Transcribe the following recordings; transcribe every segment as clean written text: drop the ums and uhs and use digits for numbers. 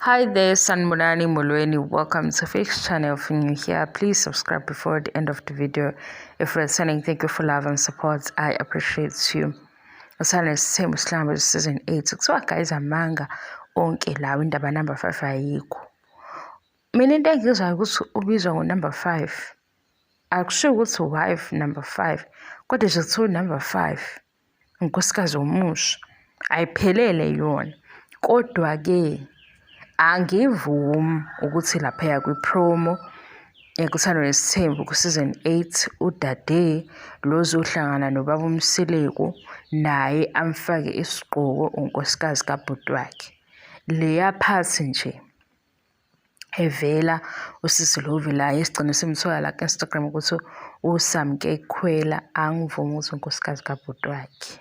Hi there, Sanbonani Molweni. Welcome to Fix Channel. If you're new here, please subscribe before the end of the video. If you're returning, thank you for love and support. I appreciate you. Uthando Nesithembu Sihlambe season 8. Kuthiwa guys, amanga onke lawo, indaba number 5 ayikho. Mina into engizwayo ukuthi ubizwa ngo-number 5. Akushiwo ukuthi wife number 5, kodwa nje kuthiwa number 5 unkosikazi omusha. Ayiphelele yona. Kodwa-ke angivumi ukuthi laphaya kwi-promo Uthando Nesithembu ku-season 8 udade lo ozohlangana nobaba uMseleku naye amfake isigqoko unkosikazi kabhuti wakhe. Leya part nje evela usisi lo ovelayo esigcine simthola la ku-Instagram ukuthi uSamke Khwela, angivumi ukuthi unkosikazi kabhuti wakhe.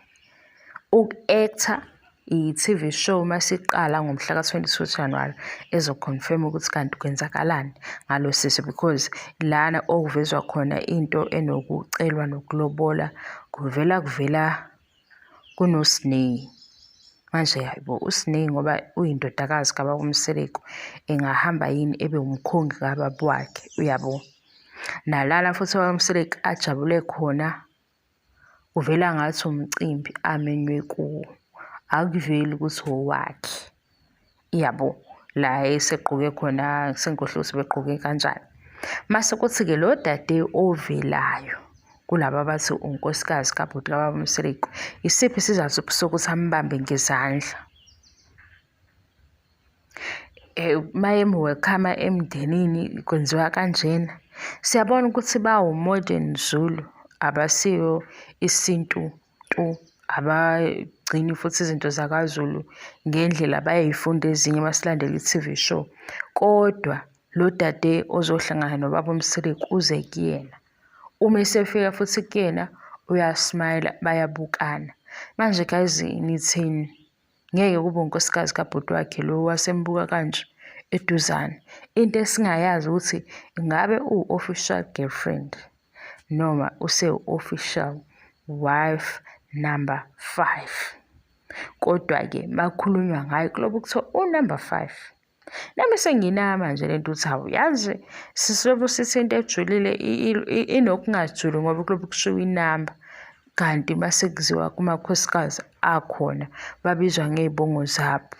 Uku-act-a i-TV show masiqala ngomhla ka-22 January ezo-confirm ukuthi kanti kwenzakalani ngalo sisi, because lana okuvezwa khona into enokucelwa nokulobola kuvela kunoSneh. Manje hayibo, uSneh ngoba uyindodakazi kababa uMseleku, engahamba yini ebe umkhongi kababa wakhe, uyabo? Nalana futhi ubaba uMseleku ajabule khona kuvela ngathi umcimbi amenywe kuwo, akuveli ukuthi owakhe, yabo? La esegqoke khona, sengikhohlwe ukuthi begqoke kanjani. Mase kuthi-ke lo dade ovelayo kulaba abathi unkosikazi kabhuti kababa uMseleku, isiphi isizathu sokuthi ambambe ngezandla? Maye-welcome emndenini kwenziwa kanjena. Siyabona ukuthi bawu-modern Zulu, abasiyo isintu tu, abagcini futhi izinto zakaZulu ngendlela, bayay'funda ezinye masilandela i-TV show. Kodwa lo dade ozohlangana nobaba uMseleku uze kuyena. Uma esefika futhi kuyena uya-smile, bayabukana. Manje guys, nithini? Ngeke kube unkosikazi kabhuti wakhe lo wasembuka kanje eduzane. Into esingayazi ukuthi ingabe uwu-official girlfriend noma usewu-official wife number 5. Kodwa-ke makukhulunywa ngaye kulobu kuthiwa u-number 5. Nami senginama nje lento ukuthi hawu, yazi sisilobu sithi into ejulile inokungajuli ngoba kulobu kushiwo inamba, kanti mase kuziwa kumakhosikazi akhona babizwa ngey'bongo zabo.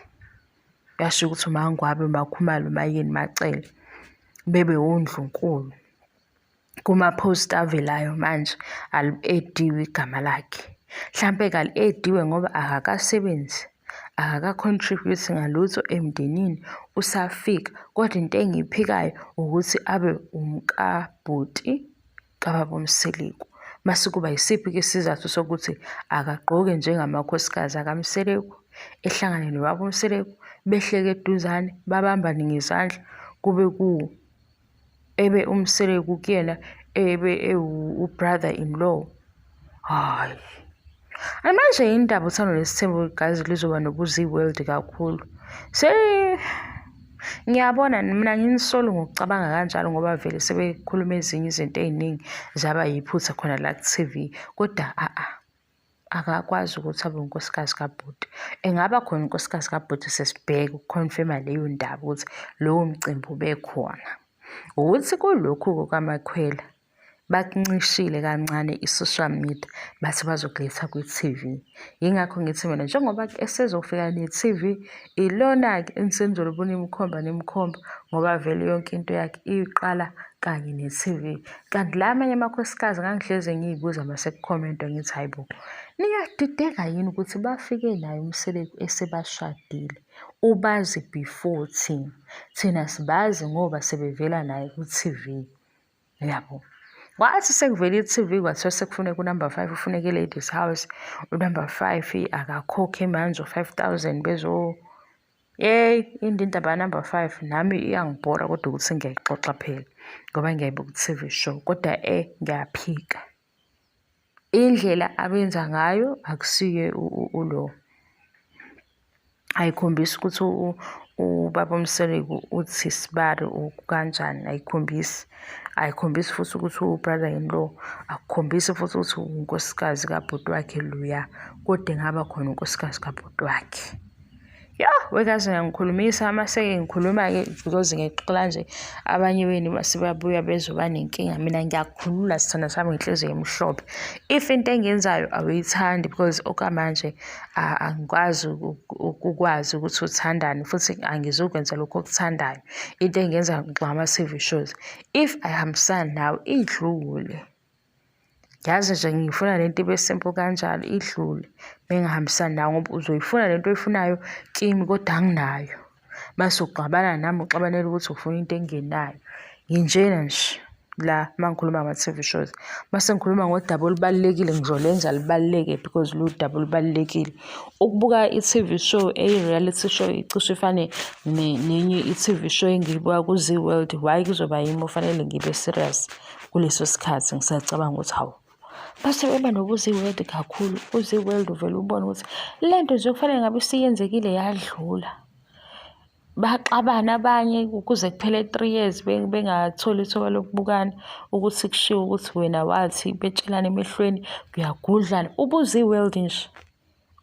Yasho ukuthi uMaNgwabe, uMaKhumalo, uMaYeni, MaCele bebe wondlunkulu. Kuma-post avelayo manje ali-add-iwe igama lakhe. Hlampe kali-add-iwe ngoba akakasebenzi, akaka-contribute ngalutho emndenini, usafika. Kodwa into engiyiphikayo ukuthi abe umkabhuti kababa uMseleku. Mase kuba yisiphi-ke isizathu sokuthi akagqoke njengamakhosikazi akaMseleku, ehlangane nobaba uMseleku, behleke eduzane, babambane ngezandla, kube ku ebe uMseleku kuyena ebe ewu-brother in law. Hhayi. Manje indaba Uthando Nesithembu guys lizoba nobuzi world kakhulu. Ngiyabona mina, nginisoli ngokucabanga kanjalo ngoba vele sebekhuluma ezinye izinto ey'ningi zaba yiphutha khona la ku-TV. Kodwa a-a, akakwazi ukuthi abe unkosikazi kabhuti. Engaba khona unkosikazi kabhuti sesibheke uku-confirm-a leyo ndaba ukuthi lowo mcimbi ubekhona. Ukuthi kulokhu kukaMakhwela bakuncishile kancane i-social media, bathi bazokuletha kwi-TV. Yingakho ngithi mina njengoba esezofika ne-TV, ilona-ke enisenizolibona imkhomba nemkhomba ngoba vele yonke into yakhe iqala kanye ne-TV. Kanti la amanye amakhosikazi ngangihlezi ngiy'buza mase ku-comment-wa ngithi hhayi bo, niyadideka yini ukuthi bafike naye uMseleku esebashadile, ubazi before thina. Thina sibazi ngoba sebevela naye ku-TV, yabo. Kwathi sekuvela i-TV kwathiwa sekufuneka u-number 5, ufuneka i-ladies house. U-number 5 akakhokhe manje u-5,000 bezo. Yeyi, inde indaba ya-number 5, nami iyangibhora kodwa ukuthi ngiyayixoxa phela ngoba ngiyayibuka ku-TV show, kodwa ngiyaphika. Indlela abenza ngayo akusiye ulo. Ayikhombisi ukuthi ubaba uMseleku uthi sibari kanjani, ayikhombisi. Ayikhombisi futhi ukuthi uwu-brother in law, akukhombisi futhi ukuthi unkosikazi kabhuti wakhe loya, kodwa engaba khona unkosikazi kabhuti wakhe. Yo, wekaze ngikhulumisa mase ngikhuluma-ke because ngixoxela nje abanye benu sebabuya bezoba nenkinga. Mina ngiyakukhulula sithandwa sami ngenhliziyo emhlophe. If into engiyenzayo awuyithandi because okwamanje angikwazi ukukwazi ukuthi uthandani futhi angizukwenza lokhu okuthandayo. Into engiyenza ngigxama ama-T_V shows. If ayihambisani nawe idlule. Yazi nje ngifuna lento ibe simple kanjalo idlule mengihambisani nawe ngoba uzoyifuna lento oyifunayo kimi kodwa anginayo. Mase uxabana nami uxabanela ukuthi ufuna into engenayo. Nginjena nje la uma ngikhuluma ngama-T_V shows. Mase ngikhuluma ngodaba olubalulekile ngizolenza lubaluleke because ludaba olubalulekile. Ukubuka i-T_V show eyi-reality show icishe ifane nenye i-T_V show engiyibuka ku-Zee World. Why kuzoba yimi ofanele ngibe serious kuleso sikhathi ngisacabanga ukuthi hawu base beba nobuZee World kakhulu. UZee World uvele ubone ukuthi le nto nje kufanele ngabe isiyenzekile yadlula. Baxabana abanye kuze kuphele 3 years bengatholi ithuba lokubukana ukuthi kushiwo ukuthi wena wathi betshelana emehlweni kuyagudlana. UbuZee World nje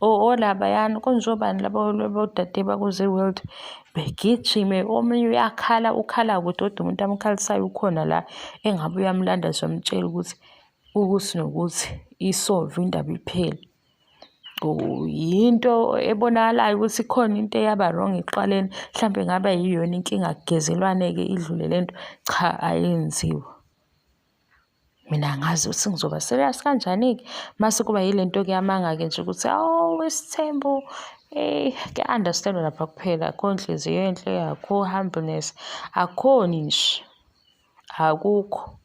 olabayana konjobani labo bodade bakuZee World begijime omunye uyakhala ukhala kude kodwa umuntu amkhalisayo ukhona la engabe uyamlanda ezomtshela ukuthi ukuthi nokuthi i-solve indaba iphele. Yinto ebonakalayo ukuthi khona into eyaba wrong ekuqaleni mhlampe ingaba yiyona inkinga kugezelwane-ke idlule lento. Cha, ayenziwa. Mina angazi ukuthi ngizoba serious kanjani-ke mase kuba yile nto-ke yamanga-ke nje ukuthi awu isithembu kuya-understand-wa lapha kuphela akukho nhliziyo enhle, akukho humbleness, akukhoni nje, akukho.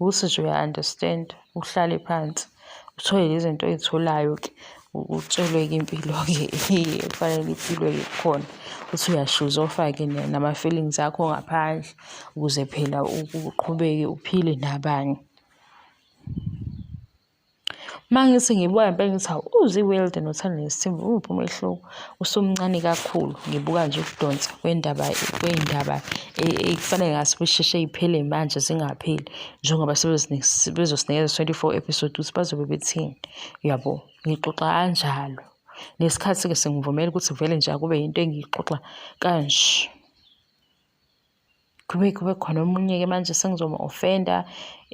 Ukuthi nje uya-understand-a uhlale phansi uthole lezi zinto oy'tholayo-ke utshelwe-ke impilo-ke ekufanele iphilwe-ke kukhona. Uthi uyashuza ofake nama-feelings akho ngaphandle ukuze phela uqhubeke uphile nabanye. Uma ngithi ngibuka ngempela ngithi hawu uZee World noThando Nesithembu umuphi umehluko? Usumncane kakhulu ngibuka nje ukudonsa kwendaba kwey'ndaba ekufanele ngathi kusheshe y'phele manje zingapheli njengoba sebezosinikeza 24 episode ukuthi bazobe bethini, uyabo? Ngixoxa kanjalo. Nesikhathi-ke singivumela ukuthi vele nje akube yinto engiyixoxa kanje. Kube khona omunye-ke manje sengizomu-offend-a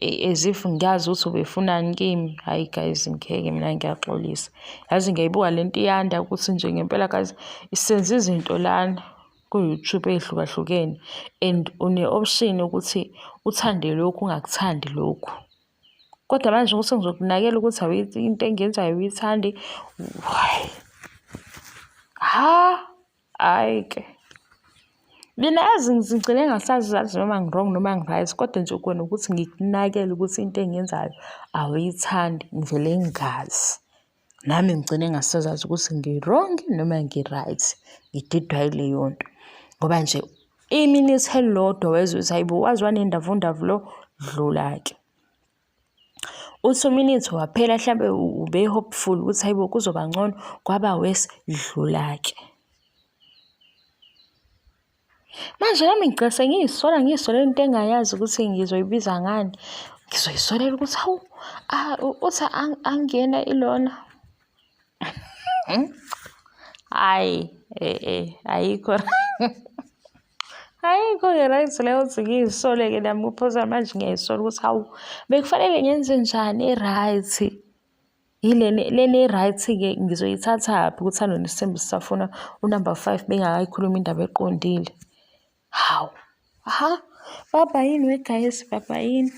as if ngiyazi ukuthi ubefunani kimi. Hhayi guys, ngeke mina ngiyaxolisa. Yazi ngiyayibuka le nto iyanda ukuthi nje ngempela guys senza izinto lana ku-YouTube ey'hlukahlukene and une-option yokuthi uthande lokhu ungakuthandi lokhu. Kodwa manje ukuthi ngizokunakela ukuthi into engiyenzayo awuyithandi, hhayi, ha, hhayi-ke. Mina yazi ngigcine ngingasazazi noma ngi-wrong noma ngi-right kodwa nje kona ukuthi ngikunakele ukuthi into engiyenzayo awuyithandi ngivele ngingazi. Nami ngigcine ngingasazazi ukuthi ngi-wrong noma ngi-right, ngididwa yileyo nto. Ngoba nje iminithi elilodwa wezwa ukuthi hhayi bo waze wanendavundavu lo, dlula-ke. Uthi uminithi waphela hlampe ube-hopeful ukuthi hhayi bo kuzoba ngcono, kwaba worse, dlula-ke. Manje nami ngigcina sengiyisola ngiyisolela into engingayazi ukuthi ngizoyibiza ngani. Ngizoyisolela ukuthi hawu uthi angiyena ilona. Hhayi ayikho ayikho-ke right leyo ukuthi ngiyisole-ke nami kuphosa manje ngiyayisola ukuthi hawu bekufanele ngenze njani e-right. Yilena lena e-right-ke ngizoyithathaphi kuThando Nesithembu sisafuna unumber 5 bengakayikhulumi indaba eqondile. Hawu, ha, baba yini we guys, baba yini?